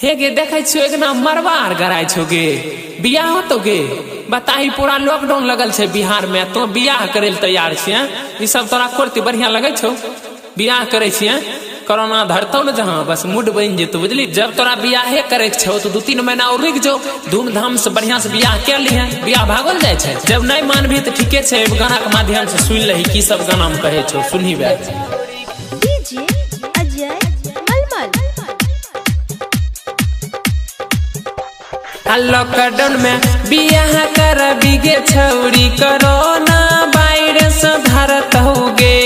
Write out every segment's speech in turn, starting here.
हे गे देखै छियो एक ना मरवार गराइ छौ गे, बियाह होतो गे। बताही पूरा लॉकडाउन लगल छै बिहार में, तो बियाह करे ल तैयार छियै। ई सब तोरा करती बढ़िया लगै छौ? बियाह करे छियै, कोरोना धरतौ ने जहाँ बस मूड बनि जेतौ बुझली। जब तोरा बियाहे करे के छौ तो 2-3 महीना और रुक जो, धूमधाम से बढ़िया से बियाह कर लिहे, बियाह भागल जाइ छै। जब नहीं मानबी तो ठीके छै, गाना के माध्यम से सुन लही की सब गाना में कहै छौ, सुनही बे। डीजे अजय मलमल। लॉकडाउन में बियाह कर बिगे छौरी, कोरोना वायरस धरत होगे।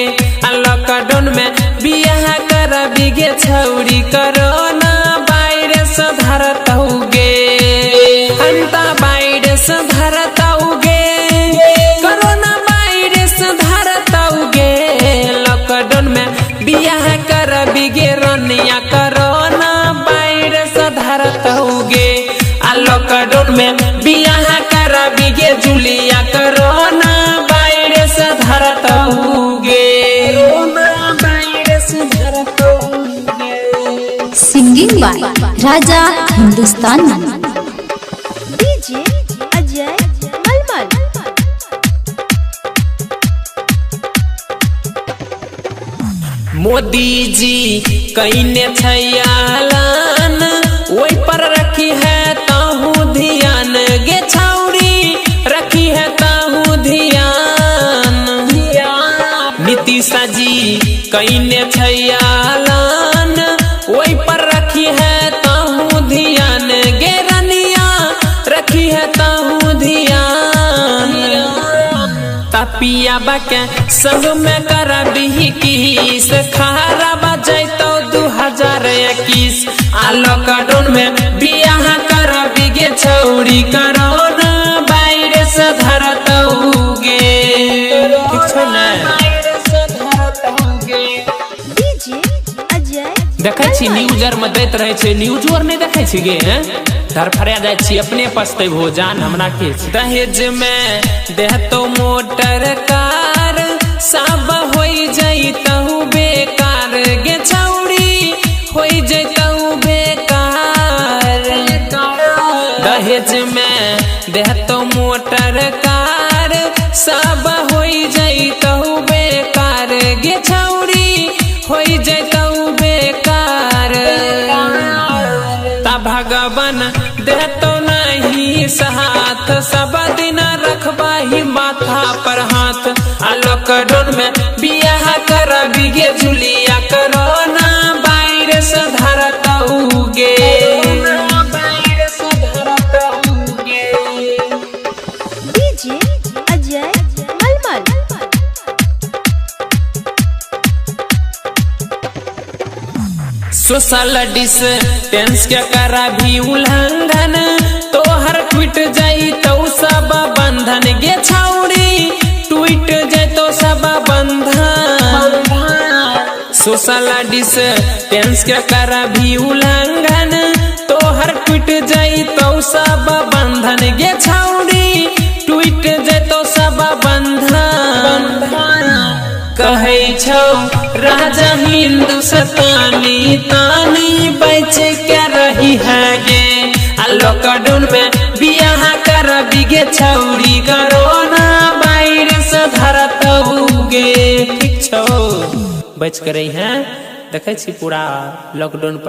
लॉकडाउन में बियाह कर बिगे छौरी, कोरोना वायरस धरत होगे। अंता वायरस धरत होगे, कोरोना वायरस धरत होगे। लॉकडाउन में बियाह कर बिगे रनिया, कोरोना वायरस धरत होगे। लॉकडाउन में बियाह कर बिगे जुलिया, कोरोना वायरस धरत होगे। Singing by Raja Hindustani. DJ Ajay Malmal. Modi ji कइने छै ऐलान, ओहि पर रखी है ताहू ध्यान गे छौरी, रखी है ताहू ध्यान। नीतीश जी कइने छै ऐलान, ओहि पर रखी है ताहू ध्यान गे रनिया, रखी है ताहू ध्यान। तपिया बाके संग में करबी किस, खारा बजैतौ 2021। आ लॉकडाउन में बियाह करबी गे छौरी, कोरोना वायरस धरतौ गे। ठीक छौ ने? डीजे अजय। देखै छी न्यूज आर में दैत रहै छै, न्यूज आर नहि देखै छी गे? धरफड़ा जाइ छी, अपने पछतेबहो जान हमरा के। दहेज में देहतो मोटर कार, सब होई जैतहु बेकार गे छौरी, होई जैतहु बेकार। दहेज में देहतो मोटर कार, सब होई जैतहु बेकार गे छौरी, होई जैतहु बेकार। ता भगवान देतो नहीं साथ, सब दिन रखबाही माथा पर हाथ। आ लॉकडाउन में बियाह कर बिगे जुलिया, कोरोना वायरस धरतौ गे। डीजे अजय मलमल। सोशल डिस्टेंस के करा भी उल्लंघन, तोहर टूट जाई तो सब बंधन गे छौरी, टूट जाई तो सब बंधन। सोशल डिस्टेंस के करा भी उल्लंघन, तोहर टूट जाई तो सब बंधन गे छौरी, टूट जाई तो सब बंधन। कहै छौ राजा हिंदुस्तानी, तानी बच के रही है गे। आ लॉकडाउन में बियाह कर बिगे छौरी, कोरोना वायरस धरतौ गे। ठीक छौ, बच के रही है। देखै छी पूरा लॉकडाउन पर।